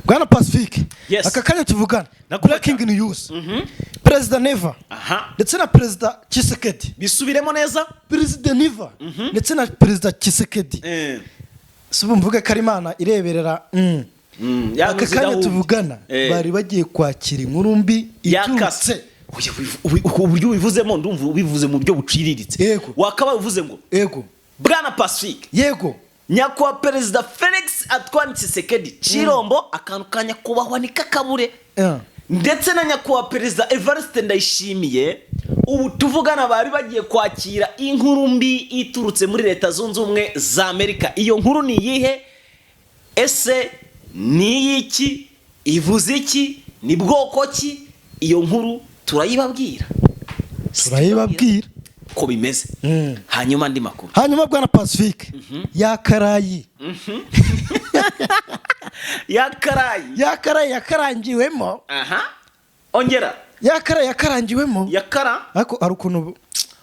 Bwana Pacifique, Yes. aka kanya tuvugana, Nakubona. breaking news, Perezida Neva ndetse na Perezida Tshisekedi. Bisubiremo neza. Perezida Neva ndetse na Perezida Tshisekedi. Si ubu mvuge ko ari Imana ireberera. Aka kanya tuvugana bari bagiye kwakira inkuru mbi yakase iturutse Oya, uburyo ubivuzemo, ndumva ubivuze mu buryo buciriritse. Wakabaye uvuze ngo: "Bwana Pacifique, nyakubahwa Perezida Felix Antoine Tshisekedi Chirombo, akantu ka nyakubahwa ntikakabure, ndetse na nyakubahwa Perezida Evariste Ndayishimiye, ubu tuvugana bari bagiye kwakira inkuru mbi iturutse muri Leta Zunze Ubumwe za Amerika." Iyo nkuru ni iyihe ese? Ni iy'iki? Ivuze iki? Ni bwoko ki? Iyo nkuru turayibabwira. Turayibabwira. Ko bimeze. Hanyuma andi makuru? Hanyuma, bwana Pacifique, yakarayi. Yakarayi. Yakarayi yakarangiwemo. Aha, ongera. Yakarayi yakarangiwemo. Yakara. Ariko hari ukuntu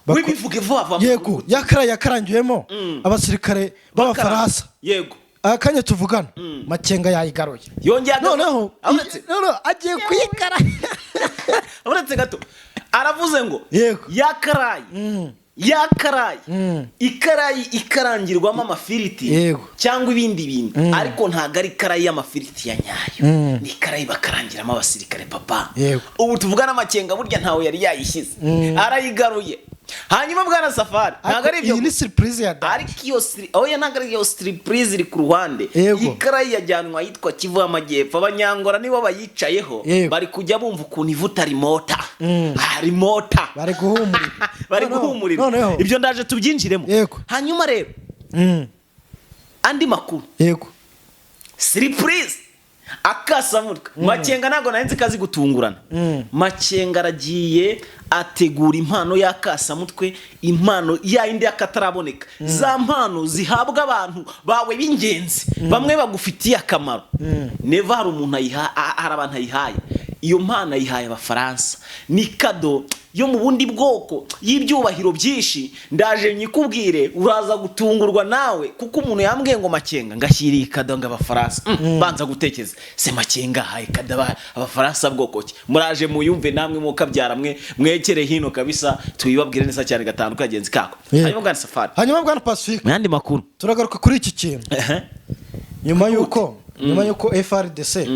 Wibivuge vuba vuba. Yego, yakarayi yakarangiwemo abasirikare b'Abafaransa. Aka kanya tuvugana Makenga yayigaruye. Yongeye Noneho Uretse noneho agiye kuyikara. Uretse gato, aravuze ngo yakarayi, yakarayi, ikarayi ikarangirwamo amafiriti cyangwa ibindi bintu, ariko ntabwo ari ikarayi y'amafiriti ya nyayo. Ni ikarayi bakarangiramo abasirikare, papa. Ubu tuvugana Amakenga burya ntawe yari yayishyize, arayigaruye. Hanyuma, bwana Safari, ntabwo ari ibyo Iyi ni surprise ya dada. Ariko iyo oya, ntabwo ari iyo surprise iri ku ruhande. Ikarayi yajyanwa ahitwa Kivu y'Amajyepfo, Abanyangora nibo bayicayeho. Bari kujya bumva ukuntu ivuta rimota. Ah, rimota. Bari guhumurira. Bari guhumurira. Noneho Ibyo ndaje tubyinjiremo. Hanyuma rero, andi makuru, surprise, akasamutwe, Makenga ntabwo nari nzi ko azi gutungurana. Makenga aragiye ategura impano y'akasamutwe, impano ya yindi y'akataraboneka, za mpano zihabwa abantu bawe b'ingenzi, bamwe bagufitiye akamaro. Neva hari umuntu ayiha, hari abantu ayihaye. Iyo mpano ayihaye Abafaransa, ni cadeau yo mu bundi bwoko y'ibyubahiro byinshi. Ndaje nyikubwire, uraza gutungurwa nawe, kuko umuntu yambwiye ngo Makenga ngashyiriye cadeau ngo Abafaransa. Banza gutekereza se, Makenga ahaye cadeau Abafaransa bwoko ki? Muraje muyumve namwe mukabyara mwe, mwekere hino kabisa, tubibabwire neza cyane gatanu kagenzi kako. Hanyuma, bwana Safari, Hanyuma, bwana Pacifique, mu yandi makuru? Turagaruka kuri iki kintu nyuma y'uko FARDC,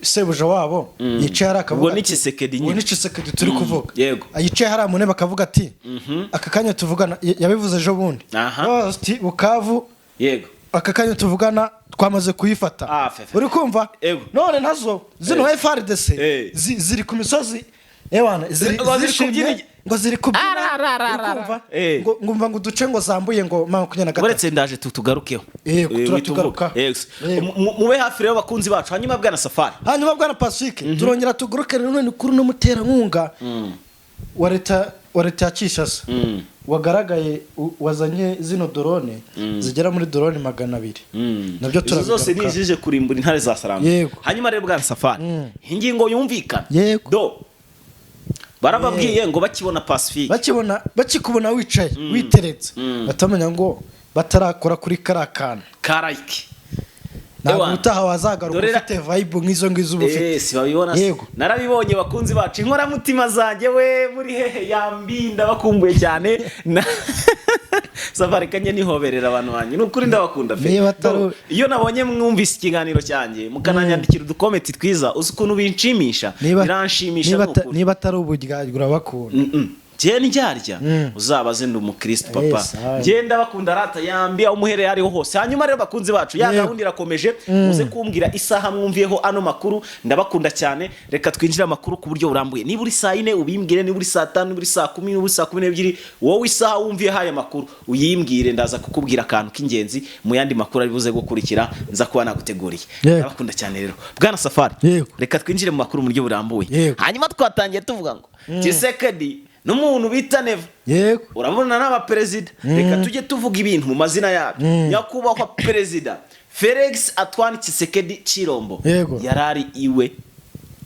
sebuja wabo, yicaye hariya akavuga Ubwo ni ati- Tshisekedi Ubwo nyine. ni Tshisekedi turi kuvuga. Yicaye hariya mu ntebe akavuga ati: "Aka kanya tuvugana," yabivuze ejo bundi. Ati: "Bukavu, aka kanya tuvugana twamaze kuyifata." Ah, fefe. Uri kumva? Yego. None nazo zino FARDC ziri ku misozi, ewana ziri Ngo ziri zishimye, kubyina ngo ziri kubyina. Ararararara. Uri kumva? Eh. Ngo ngumva ngo uduce ngo zambuye ngo 23. Uretse ndaje tugarukeho. Yego, turatugaruka. Wituvuga. Yego. Yego. Mube hafi rero, bakunzi bacu. Hanyuma, bwana Safari? Hanyuma, bwana Pacifique, turongera tugaruke nanone kuri uno muterankunga wa leta ya Kinshasa wagaragaye, wazanye zino drone zigera muri drone 200. Nabyo Izo zose ni turabigaruka. izije kurimbura intare za Sarambwe. Hanyuma rero, bwana Safari, ingingo yumvikana. Do barababwiye ngo bakibona Pacifique, Bakibona, bakikubona wicaye witeretse, batamenya ngo batarakora kuri kariya kantu. Karayike. Ntabwo Ewana. ubutaha wazagaruka ufite vibe nk'izo ngizo uba ufite. Eh, si babibona se? Narabibonye, bakunzi bacu, inkoramutima zanjye we, muri hehe? Yambi, ndabakumbuye cyane. Na Safari kanye nihoberera abantu banjye, ni ukuri ndabakunda pe. Niba atari- Do, iyo nabonye mwumvise ikiganiro cyanjye, mukananyandikira uducomment twiza, uzi ukuntu binshimisha? Biranshimisha, ni ukuri. Niba atari uburyarya, urabakunda. Njye ndyarya? Uzabaze, ndi umukristo, papa. Yes, aye. Njye ndabakunda rata, yambi, aho umuhereye ariho hose. Hanyuma rero, bakunzi bacu, ya gahunda irakomeje. Muze kumbwira isaha mwumviyeho ano makuru. Ndabakunda cyane. Reka twinjire amakuru ku buryo burambuye. Niba uri saa 4 ubimbwire, niba uri saa 5, niba uri saa 10, niba uri saa 12, wowe isaha wumviyeho aya makuru uyimbwire. Ndaza kukubwira akantu k'ingenzi mu yandi makuru ari buze gukurikira nza kuba naguteguriye. Ndabakunda cyane rero, bwana Safari. Reka twinjire mu makuru mu buryo burambuye. Hanyuma twatangiye tuvuga ngo Tshisekedi n'umuntu bita Neva, urabona n'abaperezida, reka tujye tuvuga ibintu mu mazina yabyo. Nyakubahwa Perezida Felix Antoine Tshisekedi Chirombo yari ari iwe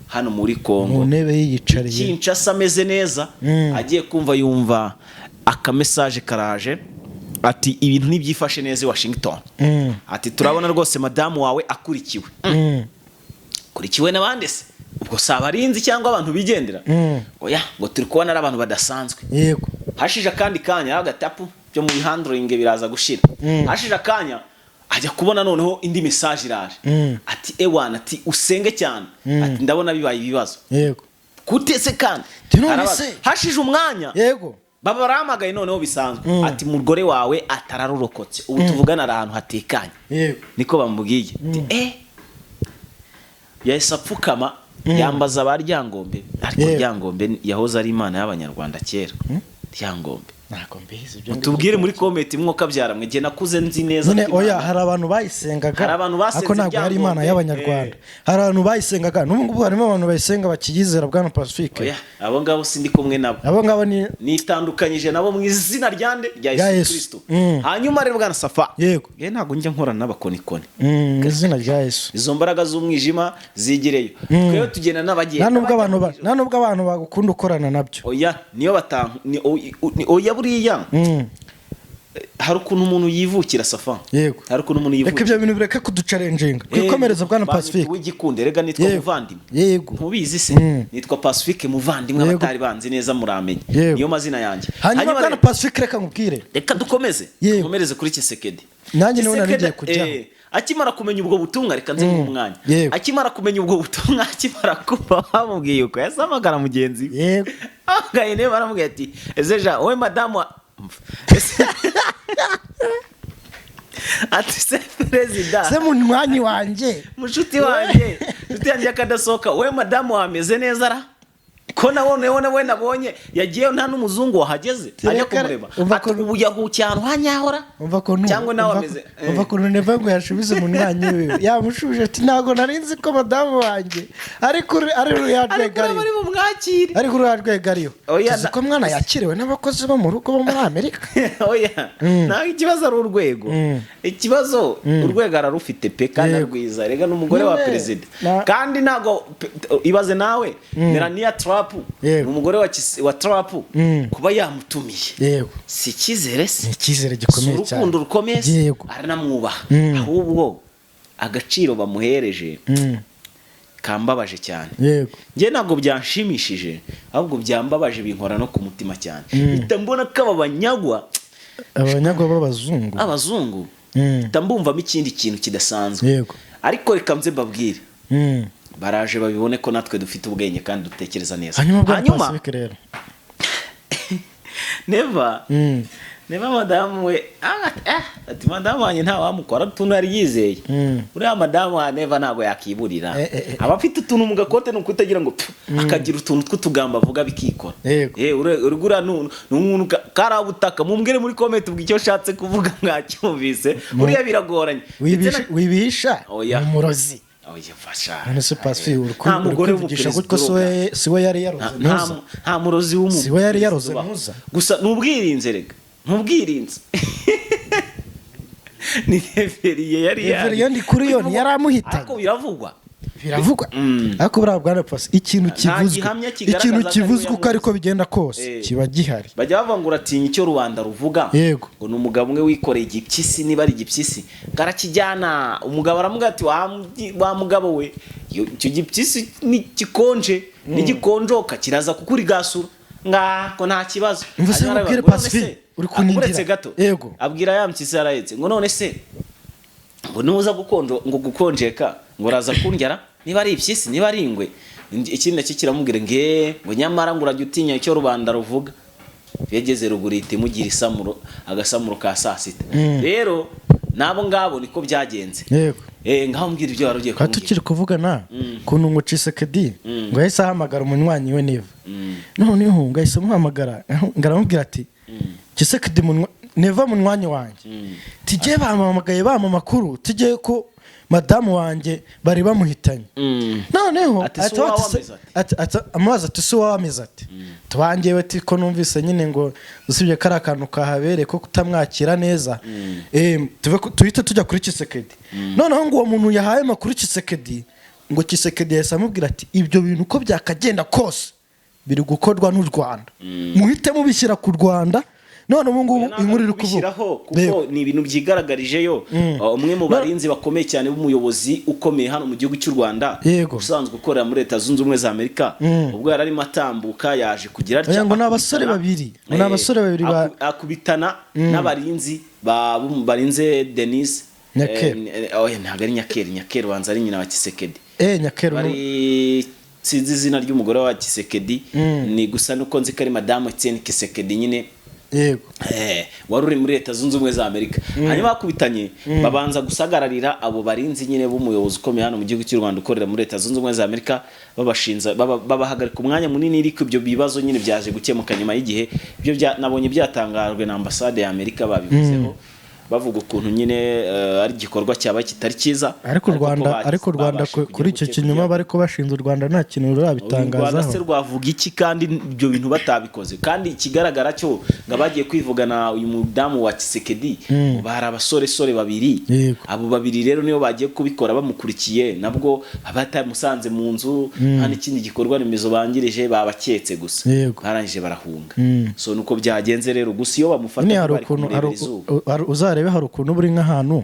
hano muri Mu Congo, ntebe yiyicariye. Kinshasa, ameze neza. Agiye kumva yumva akamessage karaje, ati: "Ibintu ntibyifashe neza i Washington." Ati: "Turabona rwose madamu wawe akurikiwe." Akurikiwe n'abandi se? Ubwo si abarinzi cyangwa abantu bigendera? Oya, ngo turi kubona ari abantu badasanzwe. Hashije akandi kanya, agatapu byo mu bihanduringe biraza gushira. Hashije akanya ajya kubona noneho indi message iraje, ati: "Ewana," ati, "usenge cyane," ati: "Ndabona bibaye ibibazo." Kutese kandi? Ati, none Arabaza. se? Hashije umwanya baba barahamagaye noneho bisanzwe, ati: "Mugore wawe atararurokotse, ubu tuvugana ari ahantu hatekanye." Niko bamubwiye. Ati: Yahise apfukama, yambaza ba Ryangombe, ariko Ryangombe yahoze ari imana y'Abanyarwanda kera, Ryangombe. Ntabwo mbizi ibyo ngibyo. Tubwire muri comment, mwuka byaramwe, igihe nakuze nzi neza None ko oya, hari abantu bayisengaga, Hari abantu basenze ariko ntabwo yari imana Ryangombe. y'Abanyarwanda. Hari abantu bayisengaga, n'ubu ngubu harimo abantu bayisenga bakiyizera, bwana Pacifique. Oya, abo ngabo sindi kumwe nabo. Abo ngabo ni Nitandukanyije nabo mu izina rya nde? Rya Rya Yesu Yesu. Kristo. Hanyuma rero, bwana Safa, nge ntabwo njya nkorana n'abakonikoni. Mu izina rya Yesu. Izo mbaraga z'umwijima zigireyo, twebwe tugenda n'abagenda. Nta nubwo abantu bagukunda ukorana nabyo. Oya, niyo batan oya, buriya hari ukuntu umuntu yivukira, Safa. Hari ukuntu umuntu Reka yivukira. ibyo bintu bireke kuduchallenginga, twikomereze, bwana Banyita Pacifique. Uw'igikunde rega, nitwa Muvandimwe. Ntubizi se? Nitwa Pacifique Muvandimwe. Abatari banzi neza muramenye. Niyo mazina yanjye. Hanyuma, bwana Rero, Pacifique, reka nkubwire. Reka dukomeze. Dukomereze kuri Tshisekedi. Nanjye niho nari Tshisekedi, ngiye kujyaho. Akimara kumenya ubwo butumwa, reka nze mu mwanya. Akimara kumenya ubwo butumwa, akimara kumva bamubwiye uko, yasamagara mugenzi we. Ahamagaye niba baramubwiye ati: "Ese ja wowe madamu ati se perezida, Se munywanyi wanjye, mushuti wanjye, inshuti yanjye akadasohoka, wowe madamu wameze neza ra? Ko nabone we nabonye yagiyeyo nta n'umuzungu wahageze ajya Reka- kumureba." Umva Ati: "Ubu yahukiye ahantu hanyahora Umva ko cyangwa nawe ameze." Umva ukuntu Neva ngo yashubize umunywanyi we, yamushubije ati: "Ntabwo nari nzi ko madamu wanjye ari kuri ari ruriya Ariko rwego ariho." bari bumwakire. Ari kuri ruriya rwego ariho. Oya, Tuzi ko mwana yakiriwe n'abakozi bo mu rugo bo muri Amerika. Oya, ntabwo ikibazo ari urwego. Ikibazo urwego ararufite pe, kandi arwiza rega n'umugore wa Nyine, perezida. Kandi ntabwo ibaze nawe Melania Trump, ni umugore wa Trump, kuba yamutumiye, si icyizere se? Ni icyizere Si gikomeye cyane. urukundo rukomeye se? Aranamwubaha. Ahubwo agaciro bamuhereje kambabaje cyane. Njye ntabwo byanshimishije, ahubwo byambabaje, binkora no ku mutima cyane. Mpita mbona ko aba banyagwa, Abanyagwa b'abazungu. abazungu, mpita mbumvamo ikindi kintu kidasanzwe. Ariko reka nze mbabwire, baraje babibone ko natwe dufite ubwenge kandi dutekereza neza. Hanyuma, bwana Hanyuma Pacifique rero, Neva, Neva madamu we, ati: "Madamu wanjye nta wamukora." Utuntu yari yizeye, uriya madamu wa Neva ntabwo yakiburira. Aba afite utuntu mu gakote, ni ukutagira ngo pfu, akagira utuntu tw'utugambo avuga bikikora. Uriya ni umuntu karabutaka. Mumbwire muri comment ubwo icyo nshatse kuvuga mwacyumvise. Uriya biragoranye. Ndetse Wibihisha. Oya. Ni umurozi. Oya, fasha. None se Pacifique, uri Nta uri mugore kwivugisha w'umuperezida gutyo, si uroga. we si we yari yaroze ntuza? Nta murozi w'umu Si we yari yaroze ubaho. ntuza? Gusa ni ubwirinzi rega, ni ubwirinzi, ni Reveriye yari Reveriye ndi kuri yo ntiyari amuhitanye. Ariko biravugwa. Biravugwa, ariko buriya, bwana Pasi, ikintu Nta kivuzwe, gihamya kigaragaza ikintu ko kivuzwe ariwe uko ariko bigenda kose, kiba gihari. Bajya bavuga ngo uratinya icyo rubanda ruvuga. Ngo ni umugabo umwe wikoreye igipyisi, niba ari igipyisi, ngo arakijyana. Umugabo aramubwira ati: Wa mugabo we, icyo gipyisi nigikonje, nigikonjoka kiraza kukurigasura." Ngako nta kibazo. Umva se Hanyuma nkubwire, aravuga ngo none Pacifique, se, uri kunindira. uretse gato. Abwira ya mpyisi yarahetse ngo: "None se ngo nuza gukonjo, ngo gukonjeka, ngo uraza kundyara?" Niba ari impyisi, niba ari ingwe. Ikindi nacyo kiramubwira nge ngo: "Nyamara ngo urajya utinya icyo rubanda ruvuga." Yageze ruguru ihita imugira isamuro, agasamuro ka saa sita. Rero n'abo ngabo niko byagenze. Ngaho mbwira ibyo wari ugiye Twari kumbwira. tukiri kuvugana ukuntu ngo Tshisekedi ngo yahise ahamagara umunywanyi we Neva. Noneho ngo ahise amuhamagara, ngo aramubwira ati: "Tshisekedi Neva munywanyi wanjye, tujye bampamagaye bampa amakuru, tujye ko madamu wanjye bari bamuhitanye." Noneho Ati: "Si ahita uwawe ati se- ameze ate?" Amubaza ati: "Si uwawe ameze ati tubangewe ati ko numvise nyine ngo usibye ko ari akantu kahabereye ko kutamwakira neza." Tuhite tujya kuri Tshisekedi. Noneho ngo uwo muntu yahaye amakuru Tshisekedi, ngo Tshisekedi yahise amubwira ati: "Ibyo bintu uko byakagenda kose biri gukorwa n'u Rwanda, muhite mubishyira ku Rwanda." None ubu ngubu inkuru iri kuvuga kubishyiraho kuko ni ibintu byigaragarijeyo. Umwe mu barinzi bakomeye cyane b'umuyobozi ukomeye hano mu gihugu cy'u Rwanda, usanzwe ukorera muri Leta Zunze Ubumwe za Amerika, ubwo yari arimo atambuka yaje kugira atya Oya, ngo ni abasore akubitana- babiri. Ngo ni abasore babiri akubitana n'abarinzi barinze Denise Nyakeru. Oya, ntabwo ari Nyakeru. Nyakeru banza ari nyina wa Tshisekedi. Nyakeru Bari, sinzi izina ry'umugore wa Tshisekedi, ni gusa nuko nzi ko ari Madamu Etienne Tshisekedi nyine. Wari uri muri Leta Zunze Ubumwe za Amerika. Hanyuma bakubitanye, babanza gusagararira abo barinzi nyine b'umuyobozi ukomeye hano mu gihugu cy'u Rwanda ukorera muri Leta Zunze Ubumwe za Amerika, babashinza babahagarika umwanya munini. Ariko ibyo bibazo nyine byaje gukemuka nyuma y'igihe. Ibyo nabonye byatangajwe na ambasade ya Amerika, babivuzeho bavuga ukuntu nyine ari igikorwa cyaba kitari cyiza, Ariko u ko Rwanda, ariko u Rwanda babashije kuri icyo kugira kinyoma gute bari ko bashinze u Rwanda, nta kintu U Rwanda se rurabitangazaho. rwavuga iki kandi ibyo bintu batabikoze? Kandi ikigaragara cyo ngo abagiye kwivugana uyu mudamu wa Tshisekedi ngo bari abasoresore babiri. Abo babiri rero niyo bagiye kubikora bamukurikiye, nabwo batamusanze mu nzu, nta n'ikindi gikorwa remezo bangirije, babaketse gusa, barangije barahunga. So nuko byagenze rero. Gusa iyo bamufata Nyine hari ntibari ukuntu kumurebera izuba. Uzarebe, hari ukuntu uba uri nk'ahantu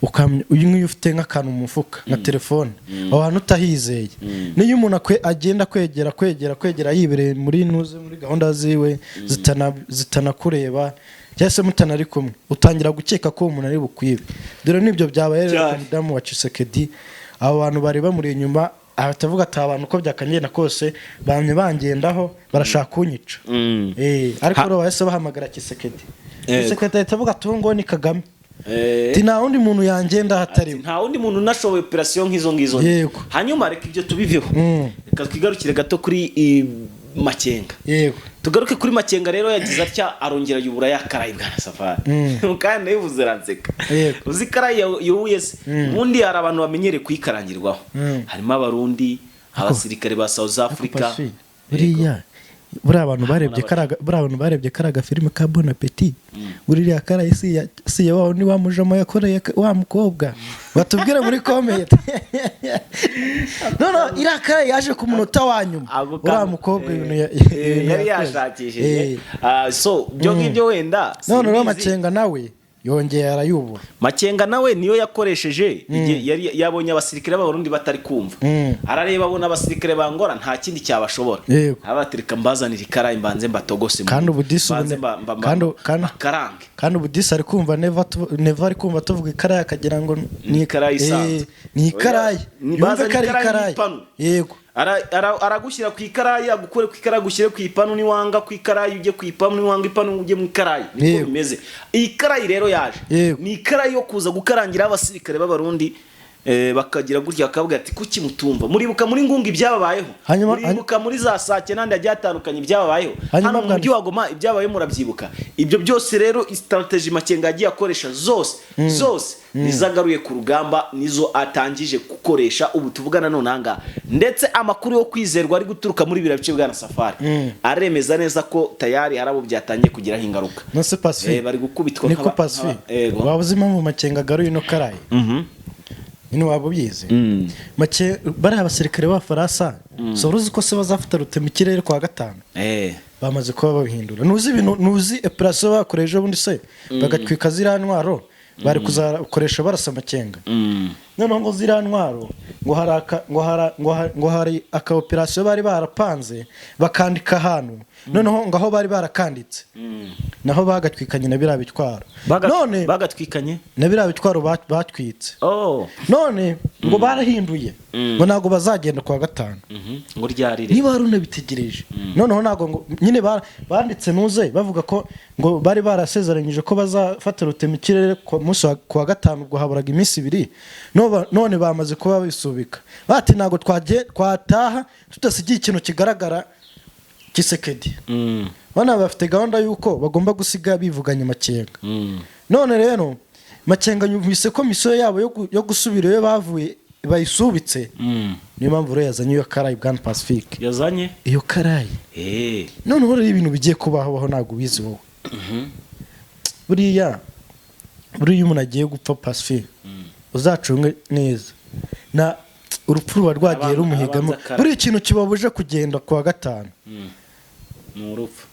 ukamenya, uyu nk'iyo ufite nk'akantu mu mufuka nka telefone, aho hantu utahizeye, niyo umuntu agenda kwegera kwegera kwegera yibereye muri ntuze, muri gahunda ziwe zitanakureba cyangwa se mutanari kumwe, utangira gukeka ko uwo muntu ari bukwibe. Dore n'ibyo byabaye rero ku mudamu wa Tshisekedi. Abo bantu bari bamuri inyuma, ahita avuga ati: "Aba bantu uko byakagenda kose bamye bangendaho, barashaka kunyica." Ariko rero bahise bahamagara Tshisekedi. Tshisekedi ahita avuga ati: "Uwo nguwo ni Kagame." Ati: "Nta wundi muntu yangenda hatari we." Nta wundi muntu unashoboye operasiyo nk'izo ngizo. Hanyuma reka ibyo tubiveho. Reka twigarukire gato kuri Makenga. Tugaruke kuri Makenga rero. Yagize atya arongera yubura ya karayi, bwana Safari. Kandi nayivuze aranseka. Uzi karayi yubuye se? Ubundi hari abantu bamenyereye kuyikarangirwaho, harimo Abarundi, abasirikare ba South Africa. Pasi, buriya abantu barebye karaga, buriya abantu barebye karaga filime ka Bon Appetit, buriya karayi si ya wa wundi wa mujama yakoreye wa mukobwa? Batubwire muri comment. No, iriya karayi yaje ku munota wa nyuma. Ako Uriya mukobwa ibintu ibintu yari yakoze. yashakishije. So ibyo ngibyo wenda None rero simbizi. Makenga nawe yongeye arayubura. Makenga nawe niyo yakoresheje igihe yari yabonye abasirikare b'Abarundi batari kumva. Arareba abona abasirikare bangora nta kindi cyabashobora. Abatereka mbazanira ikarayi mbanze mbatogose Kandi ubu disi mbanze bakarange. Kandi ubu disi ari kumva Neva Neva ari kumva tuvuga ikarayi akagira ngo Ni ikarayi isanzwe. Ni ikarayi. Ni Yumve bazana ko ari ikarayi ikarayi. n'ipanu. Aragushyira ku ikarayi, agukure ku ikarayi, agushyire ku ipanu. Niwanga ku ikarayi ujye ku ipanu, niwanga ipanu ujye mu ikarayi. Niko bimeze. Iyi karayi rero yaje ni ikarayi yo kuza gukarangira abasirikare b'Abarundi, bakagira gutya bakavuga ati: "Kuki mutumva?" Muribuka muri Ngunga ibyababayeho, muribuka muri za Sake n'ahandi hagiye hatandukanye ibyababayeho, hano mu mujyi wa Goma ibyabayeho murabyibuka. Ibyo byose rero, strategy Makenga yagiye akoresha zose zose nizo agaruye ku rugamba, nizo atangije gukoresha ubu tuvugana none ahangaha. Ndetse amakuru yo kwizerwa ari guturuka muri biriya bice, bwana Safari, aremeza neza ko tayari hari abo byatangiye kugiraho ingaruka. Nose Pacifique, Bari gukubitwa niko Pacifique, yego. waba uzi impamvu Makenga agaruye ino karayi? Nyine waba ubizi? Make bariya abasirikare b'Abafaransa, so uzi ko se bazafata rutema ikirere kwa gatanu? Bamaze kuba babihindura. Ntuzi ibintu, ntuzi operasiyo bakoreje ejo bundi se bagatwika ziriya ntwaro bari kuzakoresha barasa Makenga? Noneho ngo ziriya ntwaro ngo hari aka ngo hari ngo hari ngo hari aka operasiyo bari barapanze bakandika ahantu, noneho ngo aho bari barakanditse naho bagatwikanye na biriya bitwaro. None Bagatwikanye? na biriya bitwaro batwitse. None ngo barahinduye, ngo ntabwo bazagenda kuwa gatanu. Ngo ryarire? Niba wari unabitegereje, noneho ntabwo ngo nyine banditse nuze bavuga ko ngo bari barasezeranyije ko bazafata rutema ikirere ku munsi ku wa gatanu, ubwo haburaga iminsi 2. None bamaze kuba babisubika, bati ntabwo twataha tudasigiye ikintu kigaragara Tshisekedi. Bana bafite gahunda y'uko bagomba gusiga bivuganye Makenga. None rero Makenga yumvise ko misiyo yabo yo gusubira iyo bavuye bayisubitse. Niyo mpamvu rero yazanye iyo karayi, bwana Pacifique. Yazanye? Iyo karayi. Noneho rero ibintu bigiye kubaho baho ntabwo ubizi wowe. Buriya iyo umuntu agiye gupfa, Pacifique, uzacunge neza na urupfu ruba rwagiye rumuhigamo. Abanza karayi. Buriya ikintu kibabuje kugenda ku wa gatanu. Ni urupfu.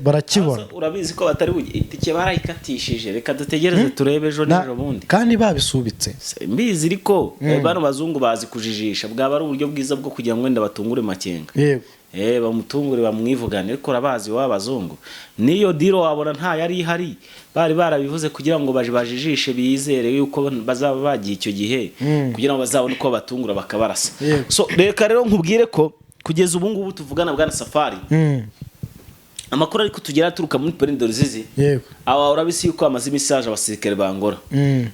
Barakibona. Asa, urabizi ko batari itike barayikatishije. Reka dutegereze turebe ejo n'ejo bundi. Kandi babisubitse. Mbizi, ariko bano bazungu bazi kujijisha. Bwaba ari uburyo bwiza bwo kugira ngo wenda batungure Makenga. Bamutungure, bamwivugane. Ariko urabazi wa bazungu, niyo deal wabona nta yari ihari, bari barabivuze kugira ngo baje bajijishe, bizere yuko bazaba bagiye icyo gihe, kugira ngo bazabone uko batungura bakabarasa. So reka rero nkubwire ko kugeza ubu ngubu tuvugana, bwana Safari, amakuru ariko tugera aturuka muri Plaine de Ruzizi, aba urabisi yuko amaze iminsi yaje abasirikare bangora.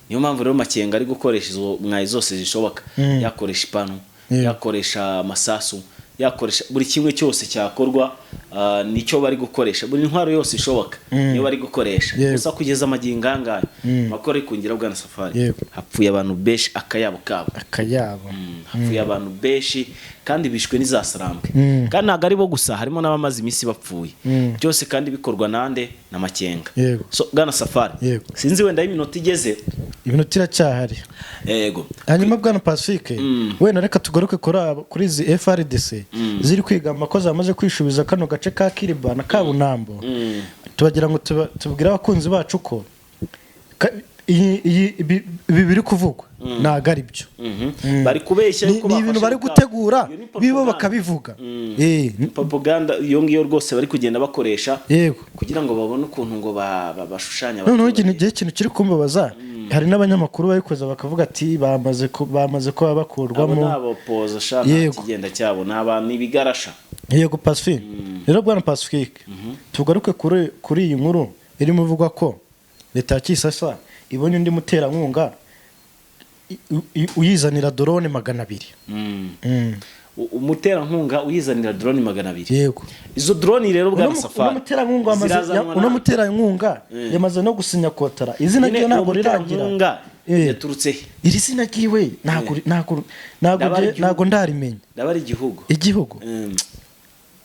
Niyo mpamvu rero Makenga ari gukoresha izo mwayi zose zishoboka, yakoresha ipanu, yakoresha amasasu, yakoresha buri kimwe cyose cyakorwa. Nicyo bari gukoresha, buri ntwaro yose ishoboka niyo bari gukoresha. Gusa kugeza amagingo aya ngaya, amakuru ari kongera, bwana Safari, hapfuye abantu benshi akayabo kabo. Akayabo. Hapfuye abantu benshi kandi bishwe n'izasarambwe. Kandi ntabwo ari bo gusa, harimo n'abamaze iminsi bapfuye. Byose kandi bikorwa nande? Na Makenga. So bwana Safari, sinzi wenda aho iminota igeze. Iminota iracyahari. Yego. Hanyuma bwana Pacifique, wenda reka tugaruke kuri izi FARDC ziri kwigamba ko zamaze kwishubiza kano gace ka Kiriba na Kabunambo. Tubagira ngo tubwire abakunzi bacu ko ibi biri kuvugwa ntabwo ari byo. Bari kubeshya Ni yuko ni ibintu bafashe bari Bukavu. gutegura, Iyo ni bibo propaganda. bakabivuga. Propaganda iyo ngiyo rwose bari kugenda bakoresha kugira ngo babone ukuntu ngo bashushanya Noneho abaturage. ikintu, igihe ikintu kiri kumbabaza, hari n'abanyamakuru bari kuza bakavuga ati bamaze kuba Abo bakurwamo. ni abopoza sha, nta kigenda cyabo, ni abantu ibigarasha. Yego Pacifique. Rero bwana Pacifique, tugaruke kuri iyi nkuru irimo ivugwa ko leta ya Kisasa ibonye undi muterankunga uyizanira drone 200. Umuterankunga uyizanira drone 200? Yego. Izo drone rero, bwana Uno Safari, muterankunga zirazanwa uno muterankunga yamaze no gusinya kotara, izina Nyine rye uwo ntabwo riragira. muterankunga yaturutse he? Iri zina ryiwe ntabwo Ndaba ari igihugu. ntabwo ndarimenya. Ndaba ari igihugu. Igihugu.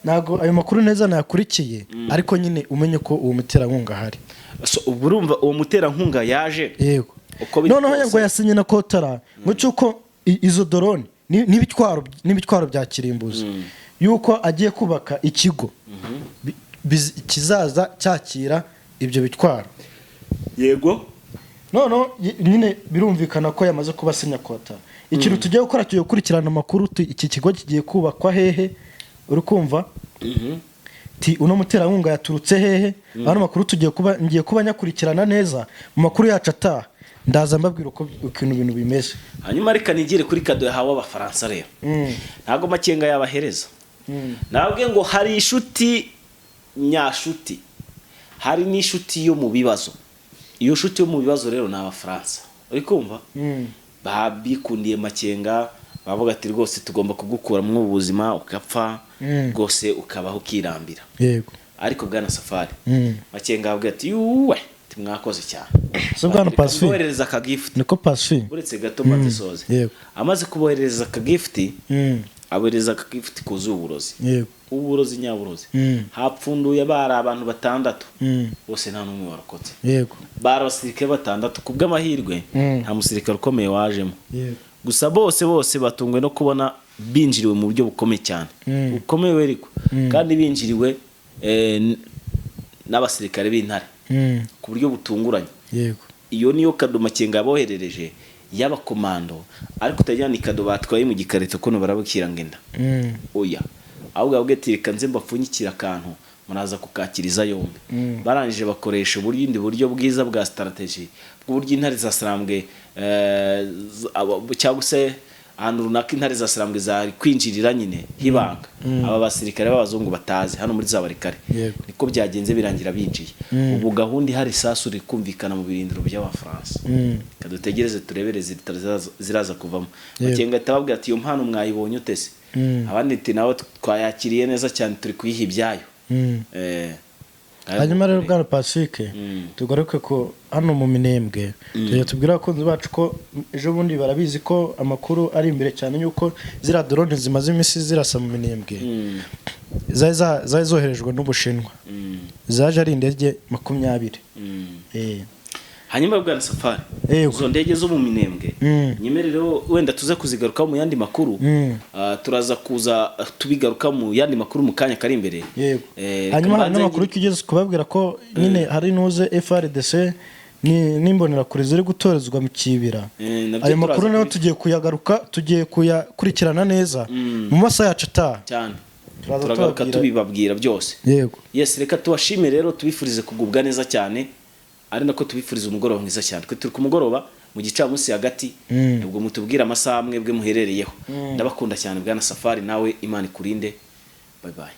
Ntabwo ayo makuru neza nayakurikiye, ariko nyine umenye ko uwo muterankunga ahari. So, ubwo urumva uwo muterankunga yaje Yego. uko biri Noneho kose. ngo yasinye na kotara ngo cyuko izo drone n'ibitwaro bya kirimbuzi, yuko agiye kubaka ikigo kizaza cyakira ibyo bitwaro. Noneho nyine birumvikana ko yamaze kuba asinya kota. Ikintu tugiye gukora, tugiye gukurikirana amakuru, iki kigo kigiye kubakwa hehe, uri kumva? Ti uno muterankunga yaturutse hehe? Ano makuru tugiye kuba ngiye kuba nyakurikirana neza mu makuru yacu ataha, ndaza mbabwira uko ukuntu ibintu bimeze. Hanyuma reka nigire kuri cadeau yahawe Abafaransa rero. Ntabwo Makenga yabahereza. Nababwiye ngo hari inshuti nyashuti, hari n'inshuti yo mu bibazo. Iyo nshuti yo mu bibazo rero ni Abafaransa, uri kumva? Babikundiye Makenga, bavuga ati rwose tugomba kugukura muri ubu buzima ugapfa, rwose ukabaho ukirambira. Ariko bwana Safari, Makenga avuga ati yuwe, mwakoze cyane. So bwana Reka Pacifique. mboherereza akagift. Niko Pacifique. Uretse gato mbanze soze. Amaze kuboherereza akagift, abohereza akagift kuzuye uburozi, uburozi nyaburozi. Hapfunduye bari abantu batandatu, bose nta n'umwe warokotse. Bari abasirikare batandatu. Ku bw'amahirwe, nta musirikare ukomeye wajemo. Gusa bose bose batunguwe no kubona binjiriwe mu buryo bukomeye cyane, bukomeye ariko kandi binjiriwe n'abasirikare b'intare ku buryo butunguranye. Iyo niyo cadeau Makenga yaboherereje y'abakomando, ariko utagira ni cadeau batwaye mu gikarito kuno barabukira ngo inda. Oya, ahubwo babwiye ati reka nze mbapfunyikire akantu, muraza kukakiriza yombi. Barangije bakoresha ubundi buryo bwiza bwa strategy bw'uburyo intare za Sarambwe, cyangwa se ahantu runaka intare za Sarambwe zari kwinjirira nyine hibanga, aba basirikare b'abazungu batazi hano muri za barikare. Niko byagenze, birangira binjiye. Ubu gahunda ihari, isasu riri kumvikana mu birindiro by'Abafaransa. Reka dutegereze turebere ziraza kuvamo. Makenga ahita ababwira ati iyo mpano mwayibonye ute se? Abandi ati nawe twayakiriye neza cyane, turi kuyiha ibyayo. Hanyuma rero bwana Pacifique, tugaruke ko hano mu Minembwe tujya tubwira abakunzi bacu ko ejo bundi, barabizi ko amakuru ari imbere cyane y'uko ziriya drone zimaze iminsi zirasa mu Minembwe zari zoherejwe n'Ubushinwa, zaje ari indege 20. Hanyuma bwana Safari, Yego. izo ndege zo mu Minembwe, nyemerereho wenda tuze kuzigarukaho mu yandi makuru. Turaza kuza tubigaruka mu yandi makuru mu kanya kari imbere. Yego. Reka Hanyuma hari mbanze n'amakuru tugeze kubabwira ko nyine hari nuze FARDC n'imbonerakure ziri gutorezwa mu Kibira. Nabyo Ayo makuru turaza nayo tugiye kuyagaruka, tugiye kuyakurikirana neza mu masaha yacu ataha. Cyane. Turaza Turagaruka tubabwira. tubibabwira byose. Yego. Yes, reka tubashime rero, tubifurize kugubwa neza cyane, ari nako tubifuriza umugoroba mwiza cyane. Twe turi ku mugoroba mu gicamunsi hagati, ubwo mutubwire amasaha mwebwe muherereyeho. Ndabakunda cyane. Bwana Safari, nawe Imana ikurinde. Bye bye.